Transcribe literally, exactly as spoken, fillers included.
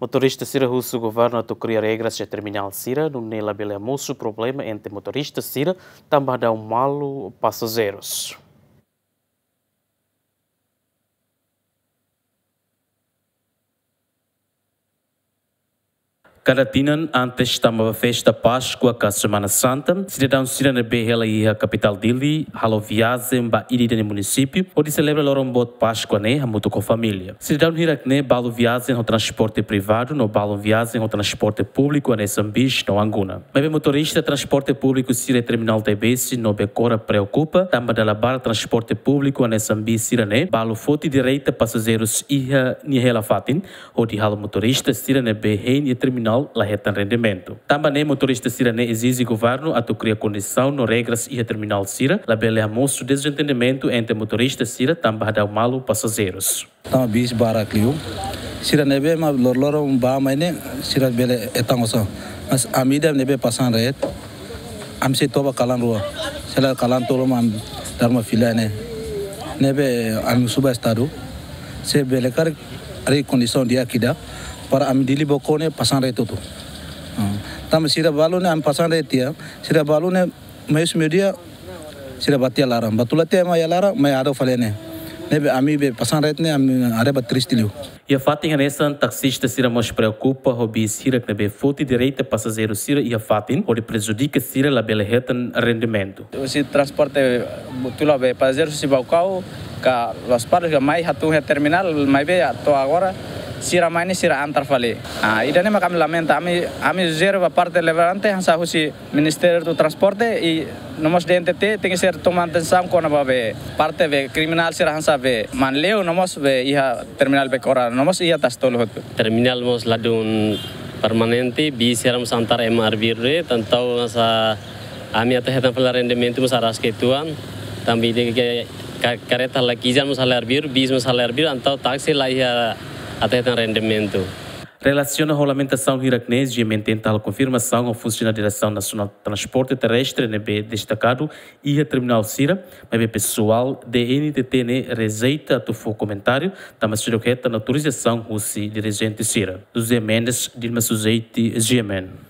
Motorista sira husu governu atu kria regras iha terminál sira, nune'e labele hamosu problema entre motorista sira, tanba daudaun malu pasajeirus. Kada tinan antes tama ba festa Páskua ka Semana Santa, sidadaun sira ne'ebé hela iha kapitál Dili halo viajen ba ida-idak nia munisípiu hodi selebra loron boot Páskua ne'e hamutuk ho família. Sidadaun hirak-ne'e balu viajen ho transporte privadu no balu viajen ho transporte públiku hanesan bis no anguna. Maibé motorista transporte públiku sira iha terminál Taibesi no Becora preokupa, tanba dala barak transporte públiku hanesan bis sira-ne'e balu foti direta pasajeirus iha nia hela-fatin, hodi halo motorista sira ne'ebé hein iha terminál la hetan rendimentu. Tanba ne'e motorista sira-ne'e ezije governu atu kria kondisaun no regras iha terminál sira, labele hamosu dezentendimentu entre motorista sira tanba daudaun malu pasajeirus. Tanba bis barak liu. Sira ne'ebé mak loroloron bá mai ne'e, sira bele hetan osan. Mas ami ida ne'ebé pasang ret, ami sei toba kalan rua. Sei la kalan tolu mak ami dalaruma fila ne'e. Ne'ebé ami husu ba estadu, se bele karik harii kondisaun di'ak ida, para ami Dili Baucau ne'e pasang ret hotu. Hmm. Tanba sira balu ne'e ami pasang ret tiha, sira balu ne'e mai husi meiudia, sira bá tiha laran. Bá tula tiha ema iha laran, mai ado fali ne'e. Ne'ebé ami be pasang ret ne'e, ami haree ba triste liu. Iha fatin hanesan, taksista sira mós preokupa ho bis hirak ne'ebé foti direta pasajeirus sira iha fatin, hodi prejudika sira labele hetan rendimentu. Husi transporte tula be pasajeirus husi Baucau ka Lospalos ka mai hatún iha terminál, maibé to'o agora sira mai ne'e sira antar fali. Ah, ida-ne'e mak ami lamenta, ami, ami sujere ba parte relevante hanesan husi Ministériu do Transporte i no mós D N T T tenke ser toma atensaun kona-ba be parte be kriminál sira hanesan be Manleu no mós be iha terminál Becora no mós iha Tasi Tolu hotu. Terminál mós ladún permanente, bis sira mós antar ema arbiru de'it, entaun hanesan ami atu hetan fali rendimentu mós araska uitoan, tanba ida ke ka-, karreta la kijan mós halo arbiru, bis mós halo arbiru, entaun taksi la iha atu hetan rendimentu. Relasiona ho lamentasaun hirak-ne'e, GMN tenta halo konfirmasaun ho funsionáriu Diresaun Nasionál Transporte Terrestre ne'ebé destakadu iha terminál sira, maibé pesoál D N T T ne'e rejeita atu fó komentáriu, tanba seidauk hetan autorizasaun husi dirijente sira. José Mendes, Dilma Sujeti, GMN.